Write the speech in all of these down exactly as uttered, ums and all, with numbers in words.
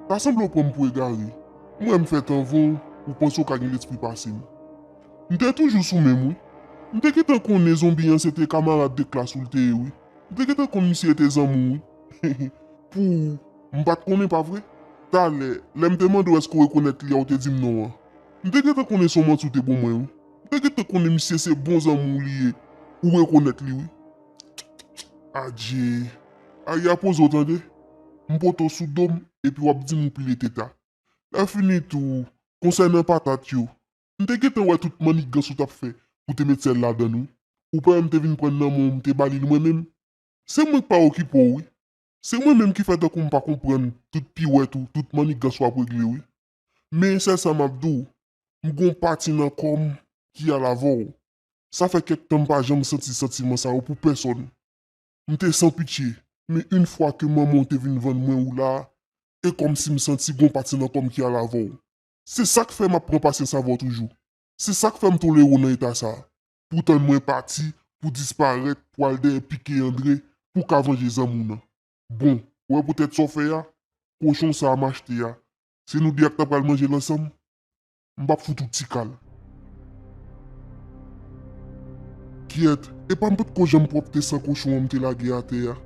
Ta sanble w pran m pou egare. M wè m fèt anvan w, ou panse w ka gen lespri pase m. M te toujou sou men m, wi. M te gentan konnen zonbi an se te kamarad de klas ou l te ye, wi. M te gentan konn misye te zanmi w, wi. Pou ou, m pa t konnen, pa vre? Talè, lè m te mande w èske w rekonèt li a, ou te di m non an. M te gentan konnen se yon manti w te ban mwen, wi. M te gentan konnen misye se bon zanmi w li ye, ou rekonèt li, wi. Adje. Aya poze w tande. M pote w sou do m, epi w ap di m ou pile teta. Lè fini tou, konsènan patat yo, m te gentan wè tout mannigans ou t ap fè pou te met sèl ladan l, wi. Ou pa wè m te vin pran nan men w, m te ba li l mwen menm. Se mwen k pa okipe w, wi. Se mwen menm ki fè tankou m pa konprann tout piwèt ou, tout mannigans w ap regle, wi. Men sèl sa m ap di w, m gon pati nan kò m ki al avè w. Sa fè kèk tan m pa janm santi santiman sa yo pou pèsòn. M te san pitye, men yon fwa ke manman w te vin vann mwen ou la, e kòmsi m santi gon pati nan kò m ki al avè w. Se sa k fè m ap pran pasyans avè w toujou. Se sa k fè m tolere w nan eta sa a. Pou w tann mwen pati, pou w disparèt, pou w al dèyè Pike Andre, pou w ka vanje zanmi w nan. Bon, ou wè poutèt sa w fè a, kochon sa a m achte a, se nou de a k ta pral manje l ansanm. M p ap fout ou ti kal. Kyèt, epa m potko janm pwòpte san kochon an m te lage atè a.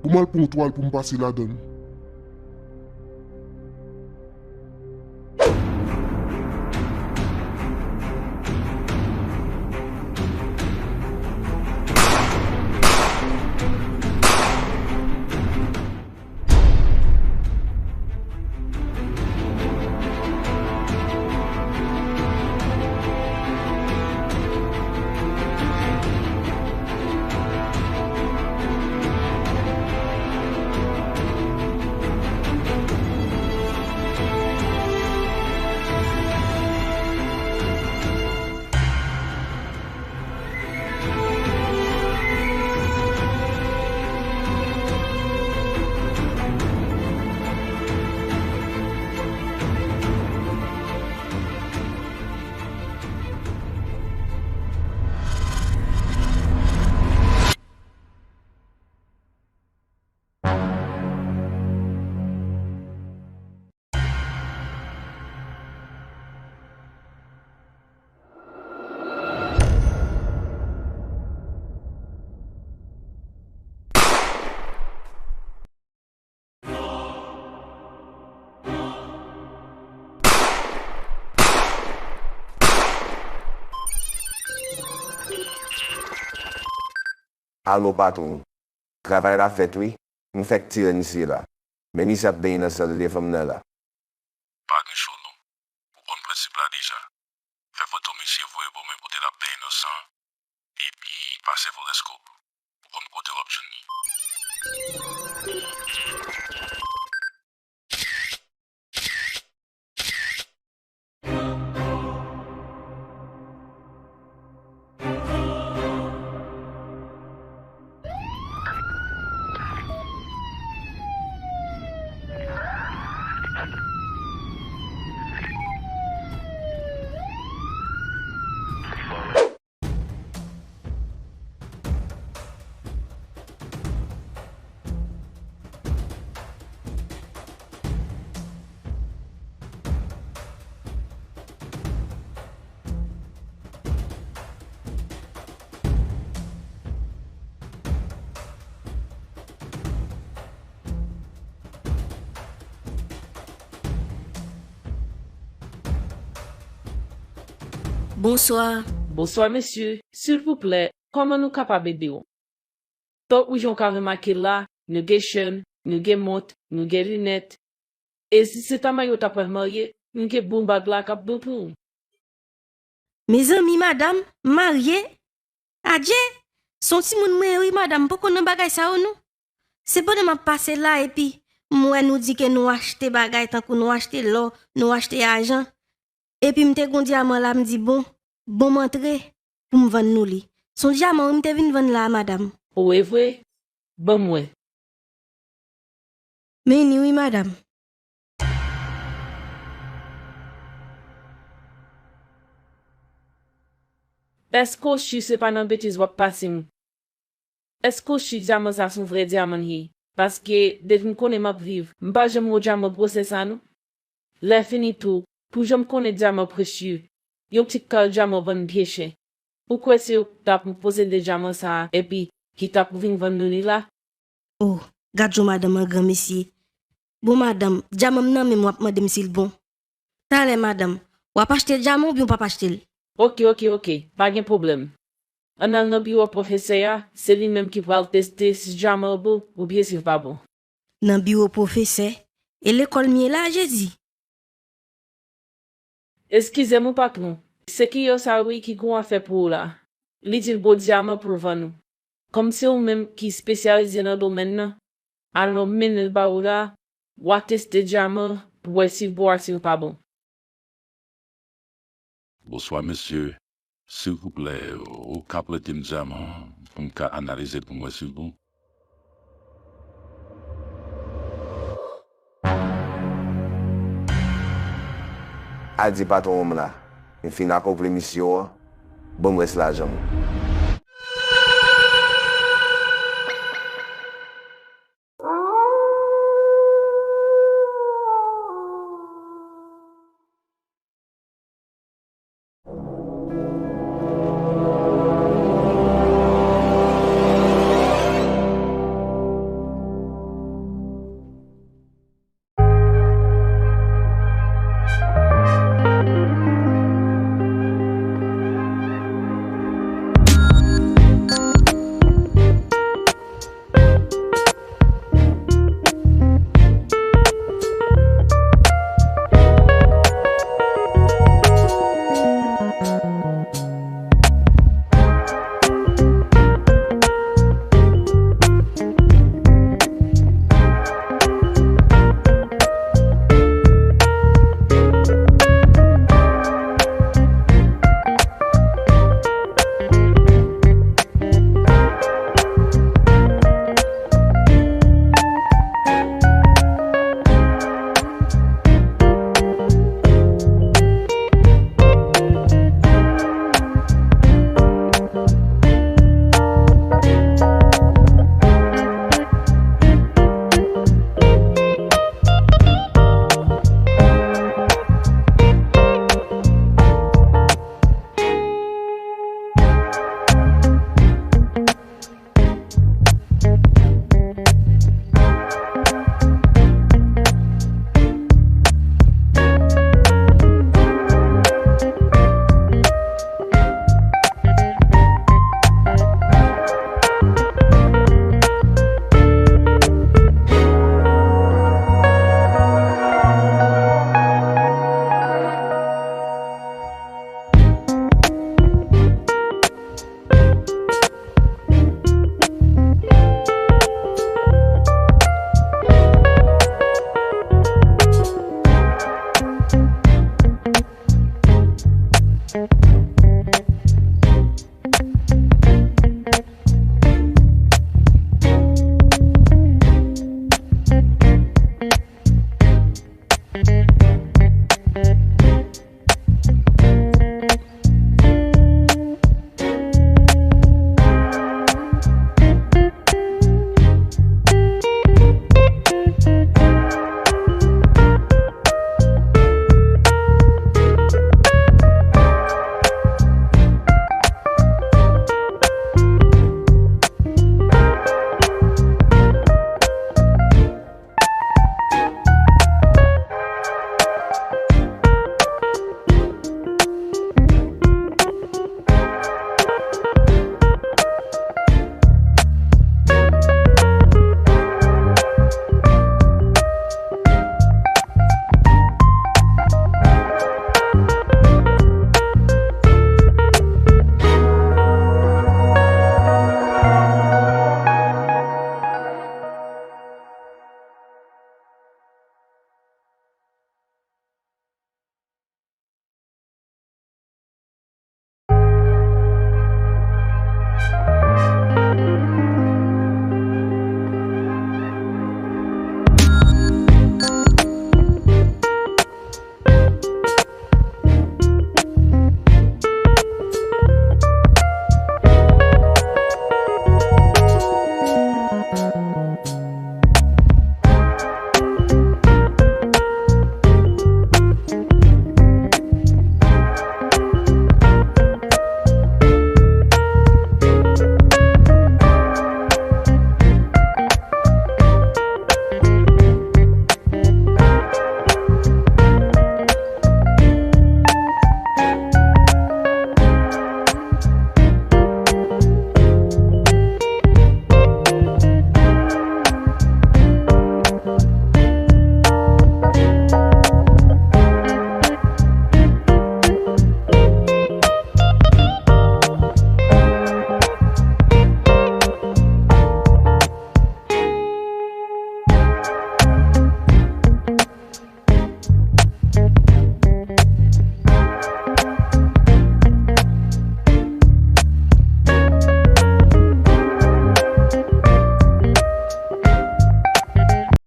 Pou m al pran yon twal pou m pase ladan l. Alo, patwon. Travay la fèt, wi. M fèk tire misye la. Men misye ap benyen nan san l te fanm nan la. Pa gen cho non. Ou konn prensip la deja. Fè foto misye voye ban mwen kote l ap benyen nan san an, epi pase vòlè Scope. Ou konn kote w ap jwenn li. Bonswa. Bonswa, mesye. Silvouplè, kòman nou kapab ede w? Tankou jan w ka remake la, nou gen chèn, nou gen mont, nou gen linèt. E si se ta maryaj w ta pral marye, nou gen bon bag la k ap bon pou ou. Mezanmi, madanm, m marye? Adje! Se yon timoun mwen ye wi, madanm, m poko nan bagay sa yo non. Se pandan m ap pase la epi m wè nou di ke nou achte bagay tankou nou achte lò, nou achte ajan. Epi m te gon dyaman la, m di, bon, bon m antre pou m vann nou li. Se yon dyaman wi m te vin vann la a, madanm. O, e vre? Ban m wè. Men ni wi, madanm. Èske w si se pa nan betiz w ap pase m? Èske w si dyaman sa se yon vrè dyaman l ye? Paske depi m konnen m ap viv, m pa janm wè dyaman gwosè sa non. Lè fini tou, pou jan m konnen dyaman presye, yon ti kal dyaman vann pye chen. Ou kwè se yo k t ap posede dyaman sa a epi ki t ap vin vann nou li la? Oh, gad jan madanm an gran mesye. Bon madanm, dyaman m nan men m w ap mande m si l bon. Talè madanm, w ap achte dyaman oubyen w p ap achte l? Oke, oke, oke, pa gen pwoblèm. Ann al nan biwo pwofesè a, se li menm ki pral teste si dyaman an bon oubyen si l pa bon. Nan biwo pwofesè? E lekòl m ye la, Jezi? Eskize m wi patwon, se kiyès sa wi ki gon afè pou ou la. Li di l bon dyaman pou l vann ou. Kòm se ou menm ki espesyalize nan domèn nan, alò m mennen l ba ou la, w a teste dyaman pou wè si l bon a si l pa bon. Bonswa mesye, silvouplè ou ka prete m dyaman pou m ka analize l pou m wè si l bon? Adye patwon an m la, m fin akonpli misyon an, ban m rès lajan m.